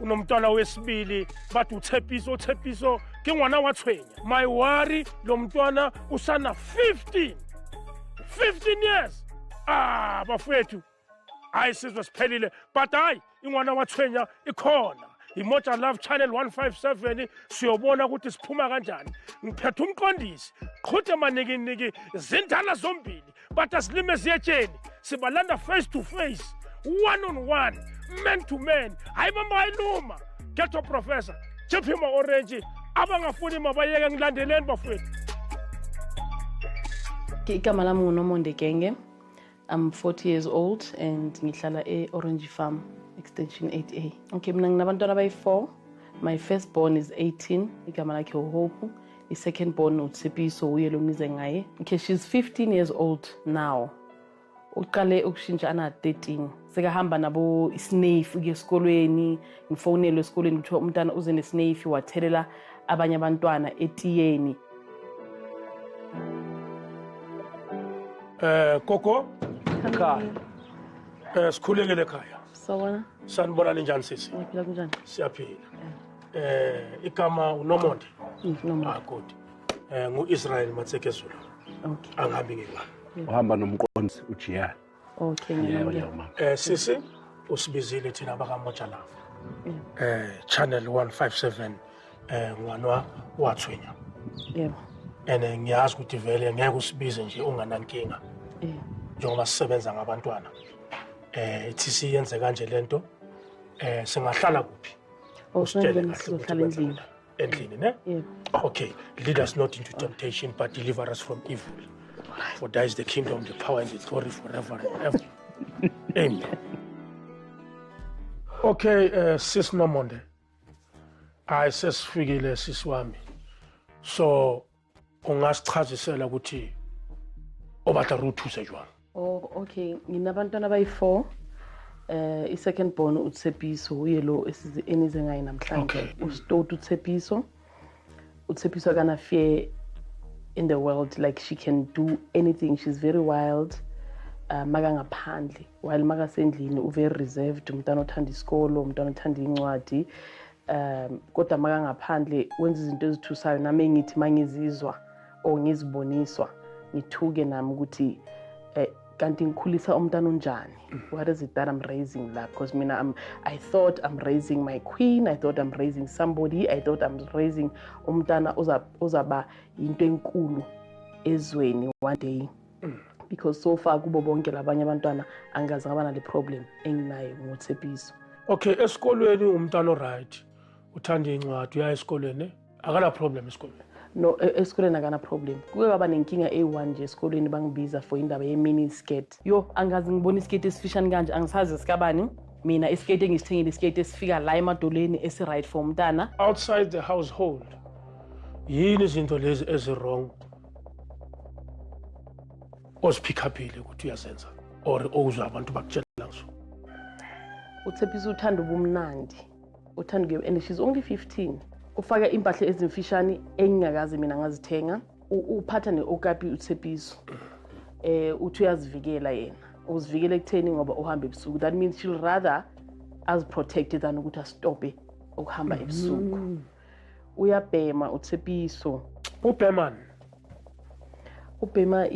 Unomntwana wesibili bathi uTshepiso. UTshepiso ke ngwana wa tshwenya. My worry, lo mntwana usana 15 years. Ah, bafowethu, hayi sizwe siphelile, but hayi ingwana wa tshwenya ikhona. Imoja Love Channel 157, siyobona ukuthi siphuma kanjani. Ngiphethe umqondisi qhude manikiniki zindala zombili, but asilime ziyetsheni, sibalanda face to face, one on one, man to man. Hayi mama, hayiluma ghetto professor Jephima Orange, abangafuni mabayeke, ngilandeleni bafowethu. Igama lami nguNomonde Genge. I'm 40 years old and ngihlala e-Orange Farm, Extension 8A. Okay, mina nginabantwana abayi-4. My first born is 18, igama lakhe uHope. I-second born uTshepiso, uye lo ngize ngaye. Okay, she's 15 years old now. Uqale ukushintsha ana 13. Sekahamba nabo isnuff ukuya esikolweni, ngifonelwe esikolweni kuthiwa umntana uze nesnuff wathelela abanye abantwana etiyeni. Koko Ekhaya. Sikhulekele ekhaya. Sawubona. Sanibonani, njani sisi? Ngiphila, kunjani? Siyaphila. Igama uNomonde? Nomonde. Ah, good. NguIsrael Matseke Zulu. Okay. Angihambi ngewa. Uhamba nomqondisi uJiyana. Okay, Yebo. ngiyabonga. Yebo mama. Sisi, usibizile thina bakaMoja Love. Channel 157, ngwana wathwenya. Yebo. Ene ngiyazi ukuthi vele ngeke usibize nje unganankinga. Njengoba sisebenza ngabantwana. Ithi siyenze kanje lento. Singahlala kuphi? Oh, Usitshele singene kahle ukuthi sizohlala endlini. kwenzakala. Endlini, ne? Yebo. Okay, lead us not into temptation, but deliver us from evil. For thine is the kingdom, the power, and the glory forever and ever. Amen. Okay, sis Nomonde. Hayi sesifikile sisi wami. So ungasichazisela ukuthi o batla re o thuse jwang? Oh, okay. Nginabantwana abayi-4. I-second born uTshepiso, uye lo enize ngaye namhlanje. Okay. Usitoti uTshepiso. uTshepiso akana fear in the world, like she can do anything. She's very wild. Maka ngaphandle, while maka sendlini u very reserved, umntwana othanda isikolo, umntwana othanda incwadi. Kodwa maka ngaphandle wenza izinto ezithusayo, nami engithi mangizizwa or ngiziboniswa ngithuke nami ukuthi kanti ngikhulisa umntana onjani? What is it that I'm raising la? Because mina I thought I'm raising my queen, I thought I'm raising somebody, I thought I'm raising umntana ozaba into enkulu ezweni one day, because so far kubo bonke labanye abantwana angaze ngaba nale problem enginayo ngoTshepiso. Okay, esikolweni umntana right. Uthanda incwadi, uya esikolweni, akana problem esikolweni? No, esikolweni akana problem. Kuke kwaba nenkinga eyi-one nje esikolweni, bangibiza for indaba ye-mini skirt. Yo, angazi ngibona isiketi esifishane kanje, angisazi sikabani. Mina isiketi engisithengile isiketi esifika la emadolweni, esi-right for umntana. Outside the household, yini izinto lezi ezi-wrong oziphikhaphile ukuthi uyazenza or owuzwa abantu bakutshela ngazo? UTshepiso uthanda ubumnandi, uthanda and she's only 15. Ufaka impahla ezimfishane engingakaze mina ngazithenga. Uphatha ne-okapi uTshepiso. Uthi uyazivikela yena, uzivikela ekutheni ngoba uhamba ebusuku. That means she'll rather aziprotect than ukuthi astophe ukuhamba ebusuku. Uyabhema uTshepiso. Ubhemani? Ubhema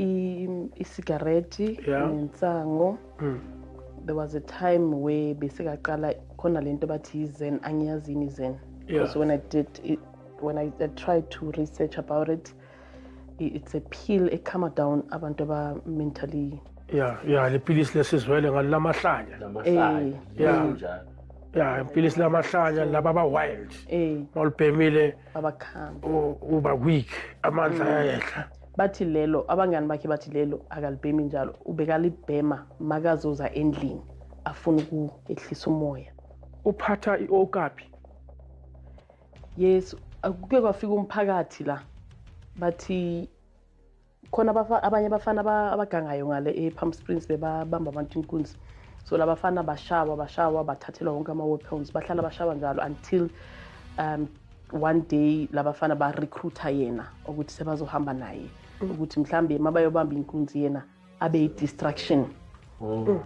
isigarethi nensango. There was a time where besekaqala khona lento bathi yi-zen, angiyazini i-zen. Because when I did it, when I tried to research about it, it's a pill ecalma down abantu aba-mentally. Ya, le pilisi lesizwele ngalamahlanya. Lamahlanya. Yeah. Njalo. Ya, ipilisi lamahlanya laba aba-wild. Mawulibhemile abakhamba. Uba weak, amandla ayayehla. Bathi lelo, abangani bakhe bathi lelo akalibhemi njalo, ubekalibhema makazoza endlini afuna ukuehlisa umoya. Uphatha i-okapi? Yes, kuke kwafika umphakathi la, bathi khona abanye abafana abagangayo ngale e-Palm Springs, bebabamba abantu inkunzi. So labafana bashawa, bashawa, bathathelwa wonke ama-weapons, bahlala bashawa njalo until one day labafana ba-recruita yena ukuthi sebazohamba naye, ukuthi mhlambe mabayobamba inkunzi yena abe yi-distraction.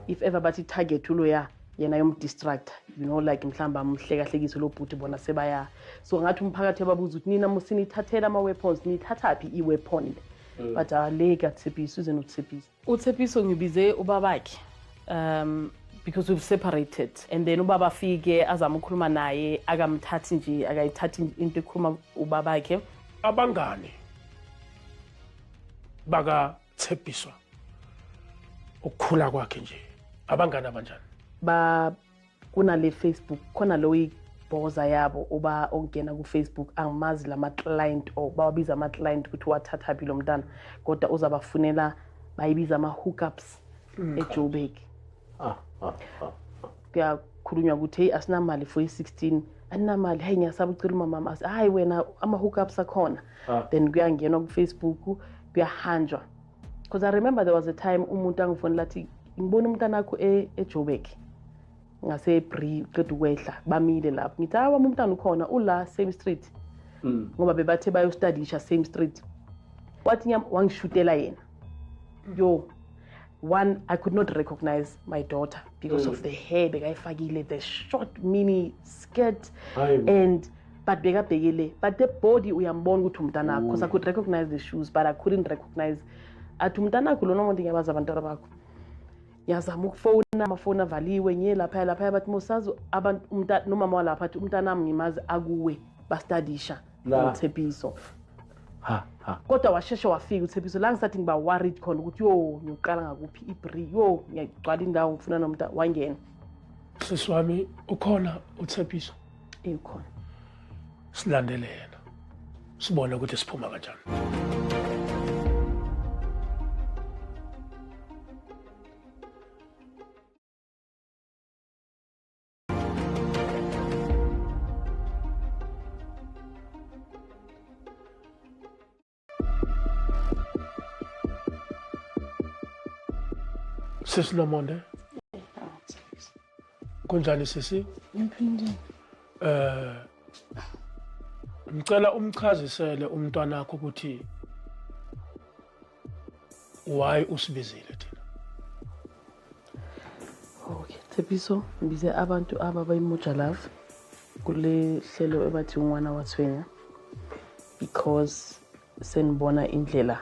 If ever bathi target uloya Yena yomdistract, you know, like mhlamba amhlekahlekise lo bhuti bona sebaya. So ngathi umphakathi ababuza ukuthi nina musinithathela ama weapons, nithathaphi i-weapon? But le kaTshepiso uze noTshepiso. UTshepiso ngibize ubabakhe because we've separated, and then ubaba afike azama ukukhuluma naye, akamthathi nje, akayithathi into ekhuluma ubabakhe. Abangani bakaTshepiso ukukhula kwakhe nje, abangani abanjani? Ba kunale Facebook khona lo ibhoza yabo oba ongena ku Facebook, angimazi lama client or bawabiza ama client ukuthi wathatha phi lo mntana, kodwa uzabafunela bayibiza ama hookups eJoburg. Kuyakhulunywa ukuthi hey asinamali for i-16, aninamali, hey ngiyasaba ucela umama, hayi wena ama hookups akhona. Then kuyangenwa ku Facebook kuyahanjwa. Because I remember there was a time umuntu angifonela athi ngibona umntana wakho eJoburg ngase Bree uqeda ukwehla bamile lapho, ngithi hayi wami umntana ukhona ula same street, ngoba bebathe bayostadisha same street. Wathi wangishutela yena. Yo, one, I could not recognize my daughter because of the hair bekayifakile, the short mini skirt, and but bekabhekile, but the body uyambona ukuthi umntanakho, because I could recognize the shoes but I couldn't recognize athi umntanakho lona muntu. Ngiyabaza abantwana bakho, ngiyazama ukufona, amafoni avaliwe, ngiye lapha lapha bathi mosazi abantu nomama walapha athi umntanami ngimazi akuwe bastadisha uTshepiso. Kodwa washeshe wafika uTshepiso la ngisathi ngiba worried khona ukuthi yo ngiyoqala ngakuphi iBree, yo ngiyagcwala indawo ngifuna nomntana, wangena. Sisi wami ukhona uTshepiso? Ukhona. Silandele yena sibone ukuthi siphuma kanjani. Sisi Nomonde, kunjani sisi? Ngiphindile. Ngicela umchazisele umntwana wakho ukuthi why usibizile thina. Okay, Tshepiso, ngibize abantu ababayiMoja Love kule hlelo ebathi Ngwana Wa Tshwenya because senibona indlela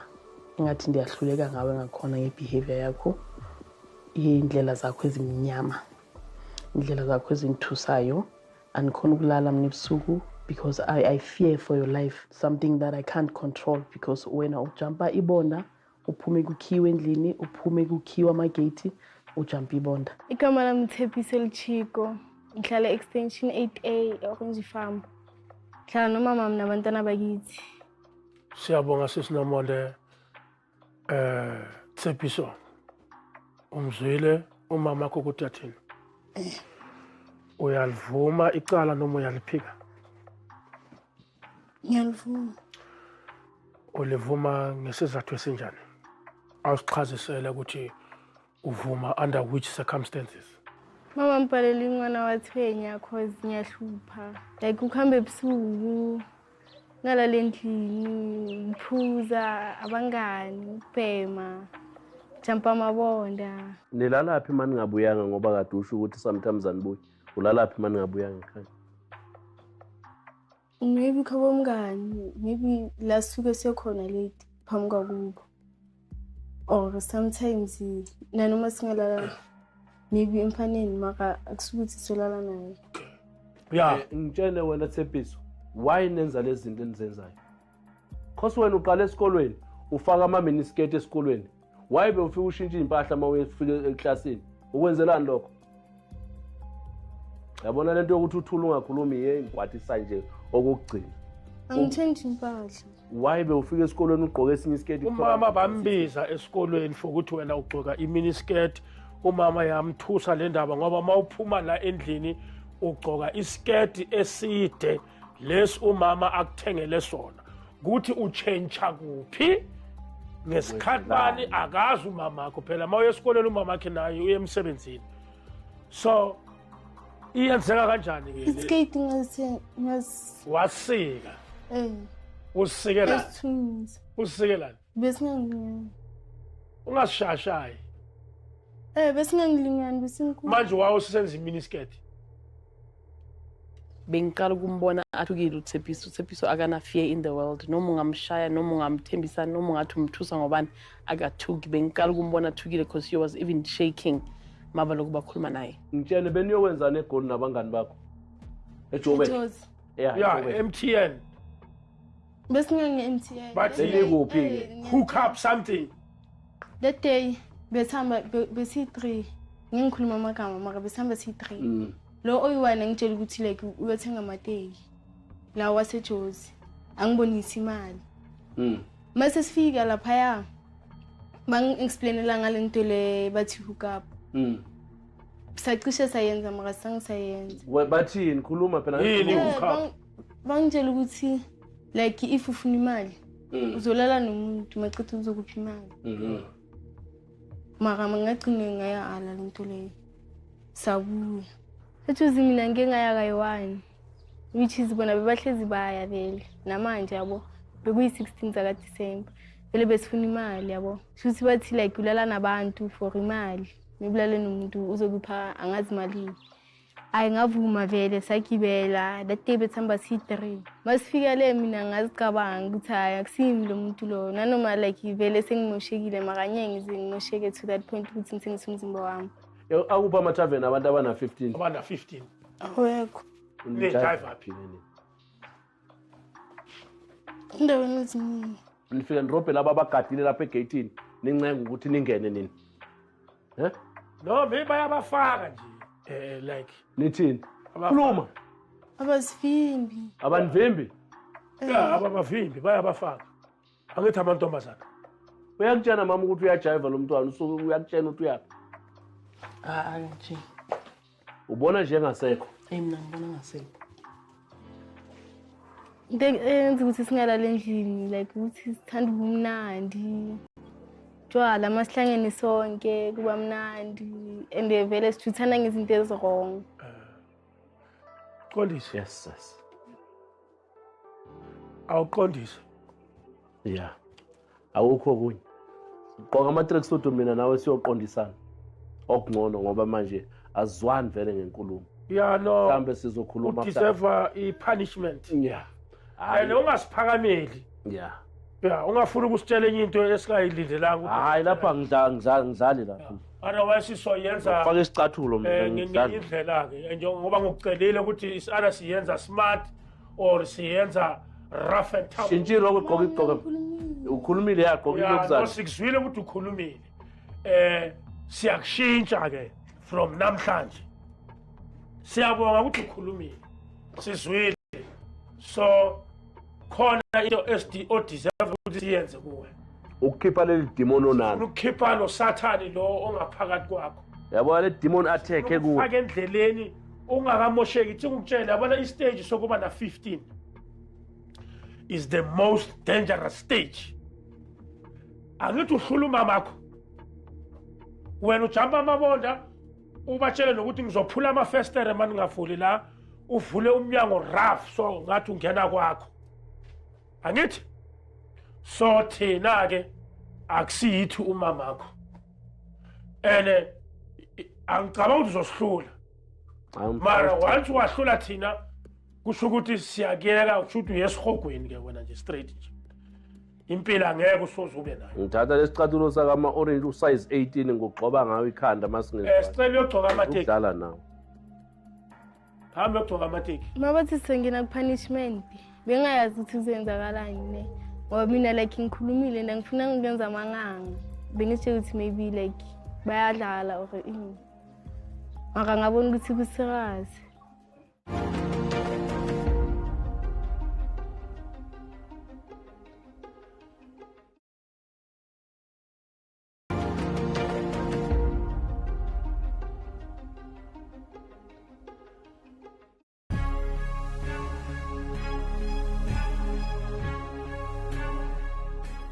engathi ndiyahluleka ngawe ngakhona ngebehavior yakho, indlela zakho ezimnyama, indlela zakho ezinthusayo. Andikhona ukulala mina ebusuku because I fear for your life, something that I can't control, because wena ujampa ibonda uphume kukhiwe endlini, uphume kukhiwe amagate, ujampa ibonda. Igama lami Tshepiso Lechiko, ngihlala extension 8A e-Orange Farm. Ngihlala nomama nabantwana bakithi. Siyabonga sisi Nomonde. Tshepiso, umzwile umama wakho ukuthi athini? Uyalivuma icala noma uyaliphika? Ngiyalivuma. Ulivuma ngesizathu esinjani? Awusichazisele ukuthi uvuma under which circumstances? Mama ngibhalele Ngwana Wa Tshwenya cause ngiyahlupha. Like ukuhamba ebusuku, ngalala endlini, ngiphuza abangani, ukubhema, jumpa amabonda. Nilalaphi mani ngabuyanga ngoba kade usho ukuthi sometimes anibuyi? Ulalaphi mani ngabuyanga ekhaya? Maybe khabo mngani, maybe la suke sekhona late phambi kwakubo. Or sometimes nanoma singalala maybe emfaneni maka akusukuthi solala naye. Yeah, ngitshele wena Tshepiso, why nenza lezi zinto enizenzayo? Cause wena uqala esikolweni ufaka ama miniskirt esikolweni. Why bewufika ushintsha impahla uma ufika eklasini? Ukwenzelani lokho? Yabona lento yokuthi uthule ungakhulumi yengikwatisa nje okugcina. Angitshintshi impahla. Why bewufika esikolweni ugqoke esinye isiketi? Umama bambiza esikolweni for ukuthi wena ugqoka iminiskirt. Umama yamthusa le ndaba ngoba mawuphuma la endlini ugqoka isiketi eside lesi umama akuthengele sona. Kuthi utshentsha kuphi ngesikhathi bani akazi umama wakho phela mawuye esikolweni umama wakhe naye uye emsebenzini. So iyenzeka kanjani ke? Isiketi wasika. Usikela. Usikelani? Besingangi. Ungasishashayi. Besingangilingani besingikhulu. Manje wawo usenza miniskirt. Bengiqala ukumbona athukile uTshepiso. uTshepiso akana fear in the world. Noma ungamshaya, noma ungamthembisa, noma ungathi umthusa ngobani, akathuki. Bengiqala ukumbona athukile because he was even shaking mabaloku bakhuluma naye. Ngitshele beniyokwenzani eGoli nabangani bakho? eJoburg. Jozi. Yeah, Yeah, eJoburg. MTN. Besingange-MTN. But Benikuphi-ke? Hook up something. That day besihamba besiyi-3. Ngikhuluma amagama mara besihamba siyi-3. Lo oyi-one angitshela ukuthi like uyothenga amateki la waseJozi, angibonise imali. Mase sifika laphaya bangi-explainela ngale nto le bathi hook up. Sacishe sayenza mara sangisayenza. Bathini? Khuluma phela. Yini? Khuluma. Hook up. Bangitshela ukuthi like if ufuna imali uzolala nomuntu maqeda uzokupha imali. Mara ngagcine ngayala le nto leyo. Sabuya. Ejozi mina ngike ngaya kayi-one, which is bona bebahlezi baya vele namanje yabo, bekuyi-16 zakaDisemba, vele besifuna imali yabo. Shuthi bathi like ulala nabantu for imali, maybe ulale nomuntu uzokupha angazi malini. Hhayi ngavuma vele sagibela, that day besihamba siyi-3. Masifika le mina ngazicabanga ukuthi hhayi akusimi lo muntu lo, nanoma like vele sengimoshekile mara angeke ngize ngimosheke to that point ukuthi ngithengise umzimba wami. Akuphi amathaveni abantu abana 15? Abana 15. Awekho. Nijive phi nini? Endaweni eziningi. Nifika nirobhe laba abagadile lapha egeyithini, nincenga ukuthi ningene nini? Eh? No, maybe bayabafaka nje. Like Nithini? Khuluma. Abazivimbi. Abanivimbi? Yeah, ababavimbi bayabafaka. Angithi amantombazana. Uyakutshena mama ukuthi uyajiva lo mntwana, usuke uyakutshena ukuthi uyaphi. Ah nje. Ubona nje engasekho. Mina ngibona ngasekho. Into eyenza ukuthi singalali endlini like ukuthi sithanda ubumnandi. Tshwala masihlangene sonke kuba mnandi and vele sithuthana ngezinto ezi-wrong. Qondise. Yes, yes. Awuqondise. Yeah. Awukho kunye. Gqoka ama-tracksuit mina nawe siyoqondisana. Okungcono ngoba manje azwani vele ngenkulumo. Yeah, no. Mhlambe sizokhuluma after. Udeserve i-punishment. Yeah. And ungasiphakameli. Yeah. Yeah, ungafuni ukusitshela enye into esingayilindelanga. Hayi lapha ngidlali lapha. Otherwise sizoyenza Faka isicathulo mina ngenye indlela ke njengoba ngikucelile ukuthi is-either siyenza smart or siyenza rough and tough. Shintshile ukugqoka igqoka. Ukhulumile yagqoka Yeah, no, ilokuzana. sikuzwile ukuthi ukhulumile. Siyakushintsha ke from namhlanje. Siyabonga ukuthi ukhulumile. Sizwile. So khona into SD odeserve ukuthi siyenze kuwe. Ukukhipha leli demon onalo. Ukukhipha lo Sathane lo ongaphakathi kwakho. Yabona le demon attack kuwe. Ufake endleleni ungakamosheki. Ithi ngikutshele yabona i-stage sokuba na 15 is the most dangerous stage. Angithi uhlula umamakho. Wena ujampa amabonda ubatshele nokuthi ngizophula amafestere mani ngingavuli la, uvule umnyango rough so ngathi ungena kwakho. Angithi so thina ke akusiyithi umamakho. Ene angicabanga ukuthi uzosihlula. Mara once wahlula thina kusho ukuthi siyakuyeka, kusho ukuthi uye esihogweni ke wena nje straight nje. Impilo angeke usoze ube nayo. Ngithatha lesicathulo sakama orange usize 18 ngokugxoba ngayo ikhanda masingezwa. Sicela uyogcoka amateki. Ukudlala nawo. Hamba uyogcoka amateki. Mabathi sengena ku-punishment bengayazi ukuthi kuzoyenzakalani ne. Ngoba mina like ngikhulumile and angifuna ngikwenza amanganga. Bengitshela ukuthi maybe like bayadlala or ini. Mara ngabona ukuthi kuserious.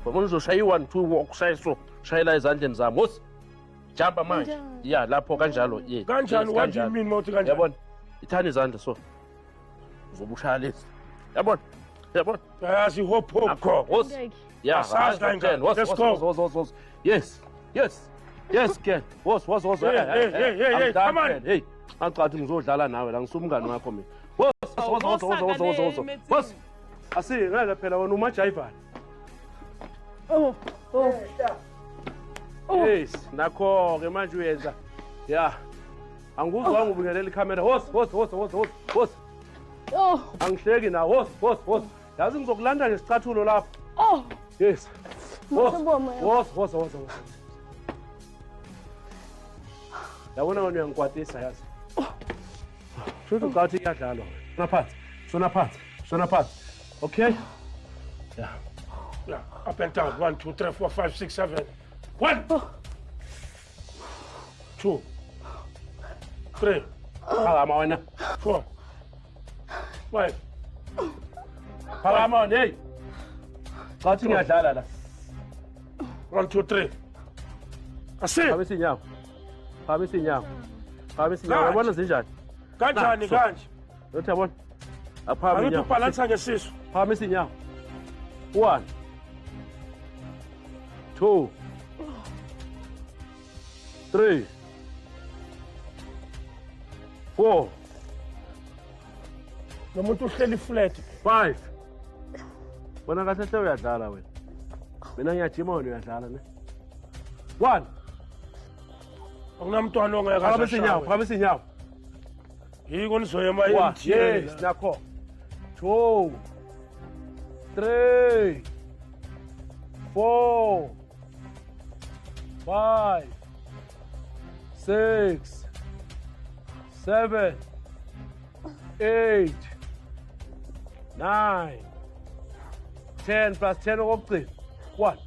Yabona uzoshaya i-1 2 ukushaya so shayela ezandleni zami. Wosi. Jumpa manje. Kanjani? Yeah, lapho kanjalo. Yeah. Kanjani? Yes, What do you mean mawuthi kanjani? Yabona? Ithanda izandla so. Uzobe ushaya lezi. Yabona? Yabona? Yazi hop hop. Akho. Wosi. Like, Yeah, Asazi la ingane. Wosi, Let's wosi, go. wosi, wosi, wosi. Yes. Yes. Yes girl. Woza woza woza. Hey, hey, hey, hey, come on. Hey, angicathi ngizodlala nawe la, ngisumngani wakho mina. Woza woza woza woza woza woza. Woza. Asingeke phela wena umajayivana. Oh, oh. Oh. Yes, nakho-ke manje uyenza. Ya. Angikuzwanga ubingelela ikhamera. Woza woza woza woza woza. Woza. Oh. Angihleki na. Woza woza woza. Yazi ngizokulanda ngesicathulo lapho. Oh. Yes. Woza woza woza woza. Yabona wena uyangikwatisa yazi. Shuthi ucathi iyadlalwa. Shona phansi. Shona phansi. Shona phansi. Okay? Yeah. Yeah, up and down. 1 2 3 4 5 6 7. 1 2 3 Phakama wena. 4 5. Phakama wena, hey. Cathi ngiyadlala la. 1 2 3. Asi. Phakamisa inyawo. Phakamisa inyawo. Phakamisa inyawo. Yabona zinjani? Kanjani kanje? Uthi yabona? Aphakama inyawo. Angithi ubhalansa ngesisu. Phakamisa inyawo. 1 2 3 4. Lo muntu uhleli flat. 5. Wena kahle hle uyadlala wena. Mina ngiyajima wena uyadlala ne. 1. Akunamntwana ongeke Phakamisa inyawo, phakamisa inyawo. Yiko nizoyema emthini. Yes, nakho. 2 3 4 5 6 7 8 9 10 plus 10 okokugcina. 1.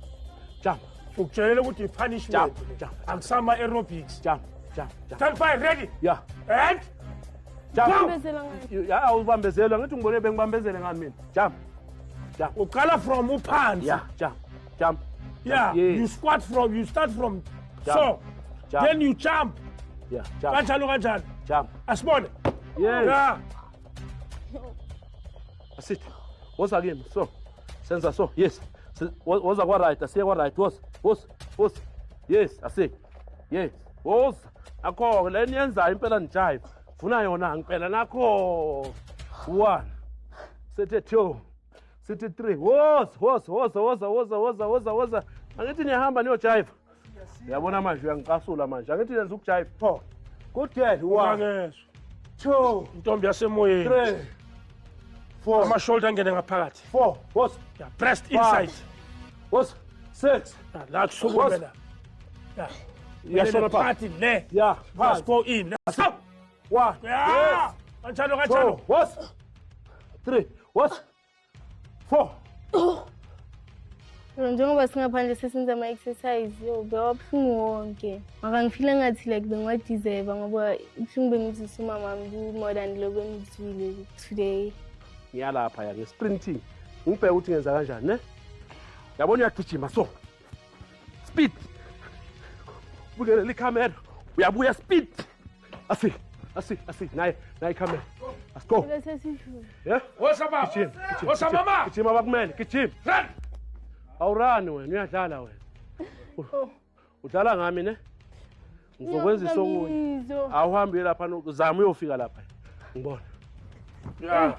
Jump. Ukutshelela ukuthi i-punishment. Jump. Akusama aerobics. Jump, jump, jump. Stand by, ready. Yeah. And jump. Ya awubambezelwa ngithi ngibone bengibambezele ngami mina. Jump. Jump. Uqala from uphansi. Yeah, jump. Jump. Yeah, yes. You squat from, you start from jump. So. Jump. Then you jump. Yeah, jump. Kanjalo kanjalo. Jump. Asibone. Yes. Yeah. Asithi. Woza kimi. So. Senza so. Yes. Woza kwa right, asiye kwa right. Woza. Woza. Woza. Yes, asi. Yes. Woza. Akho le niyenzayo impela nijive. Funa yona ngempela nakho. 1 sithi 2 sithi 3. Woza, woza, woza, woza, woza, woza, woza, woza. Angithi niyahamba niyojive. Uyabona manje uyangicasula manje. Angithi nenza ukujive. 4. Good girl. 1 2 intombi yasemoyeni. 3 4. Ama-shoulder angene ngaphakathi. 4. Woza. Yeah, pressed inside. Woza. 6. La kusukume la. Yeah. Iyashona phansi le. Yeah. Let's go in. Let's go. 1. Yeah. Kanjalo kanjalo. 2. Woza. 3. Woza. 4. Njengoba singaphandle sesenza ama-exercise, yo bewabuhlungu wonke. Maka ngifile ngathi like bengiwadeserve ngoba ubuhlungu bengizwisa umama wami bu-more than lo bengizwile today. Ngiyalapha ya nge-sprinting. Ngibheke ukuthi ngenza kanjani ne? Yabona uyagijima so. Speed. Bukelela ikhamera. Uyabuya speed. Asi, asi, asi. Naye, naye ikhamera. Let's go. Yeah? Woza baba. Woza mama. Gijima bakumele, gijima. Run. Awurani wena, uyadlala wena. Udlala ngami ne? Ngizokwenza isokunye. Awuhambe lapha uzama uyofika lapha. Ngibona. Yeah.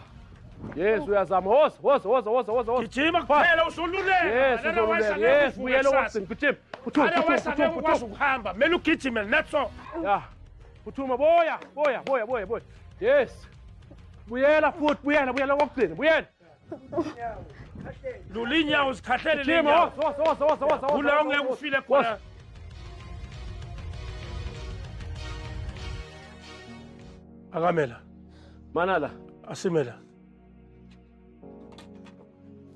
Yes, uyazama. Woza, woza, woza, woza, woza. Gijima kuphela usululeka. Yes, usululeka. Yes, buyela okugcina. Gijima. Phuthuma, phuthuma, ukwazi ukuhamba. Kumele ugijime netso. Yeah. Phuthuma, boya, boya, boya, boya, boya. Yes. Buyela futhi, buyela, buyela okugcina. Buyela. Lula inyawo zikhahlele Gijima, woza, woza, woza, woza. Kula ongeke ufile khona. Akamela. Manala. Asimela.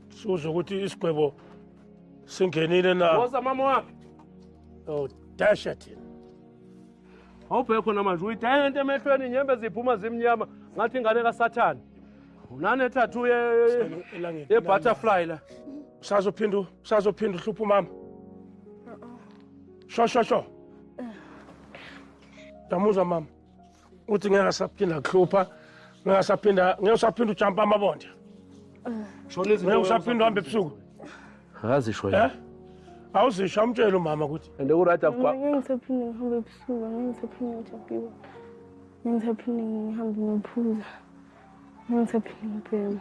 Suze ukuthi isigwebo singenile na. Woza mama wakhe. Oh, dash it. Awubheke khona manje uyidayela into emehlweni inyembe ziphuma zimnyama ngathi ingane kaSathane. Unane tattoo ye butterfly la. Usazophinda usazophinda uhlupha umama. Sho sho sho. Damuzwa mama. Uthi ngeke asaphinda kuhlupha, ngeke asaphinda, ngeke usaphinda ujumpa amabonde. Shona izinto. Ngeke usaphinda uhambe ebusuku. Akazisho yena. Awuzisho, amtshele umama ukuthi And ku-right Mina ngeke ngisaphinde ngihambe ebusuku, angeke ngisaphinde ngijabuke, ngeke ngisaphinde ngihambe ngiyophuza, ngeke ngisaphinde ngibheme.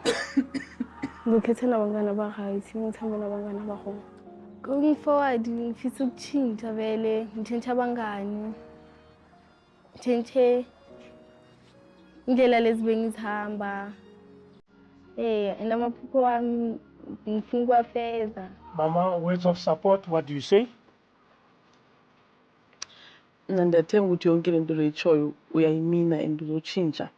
Ngizokhetha nabangani aba-right, ngeke ngihambe nabangani aba-wrong. Going forward, ngifisa ukutshintsha vele, ngitshintshe abangani, ngitshintshe indlela lezi bengizihamba. And amaphupho wami ngifuna ukuwafeza. Mama, words of support, what do you say? Mna ndiyathemba ukuthi yonke le nto loyitshoyo uyayimina and uzotshintsha,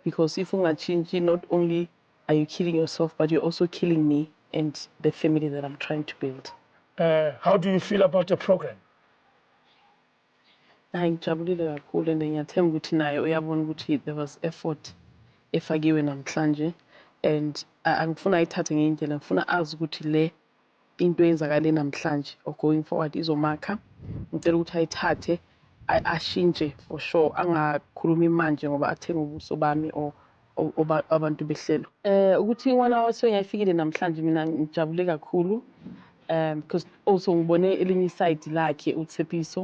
because if ungatshintshi, not only are you killing yourself, but you're also killing me and the family that I'm trying to build. How do you feel about the program? Hayi, ngijabulile kakhulu and ngiyathemba ukuthi naye uyabona ukuthi there was effort efakiwe namhlanje and angifuna ayithathe ngenye indlela. Ngifuna azi ukuthi le into eyenzakale namhlanje or going forward izomakha. Ngicela ukuthi ayithathe, ashintshe for sure, angakhulumi manje ngoba athenga ubuso bami or abantu behlelo. Ukuthi ngwana wa Tshwenya ifikile namhlanje, mina ngijabule kakhulu because also ngibone elinye i-side lakhe uTshepiso.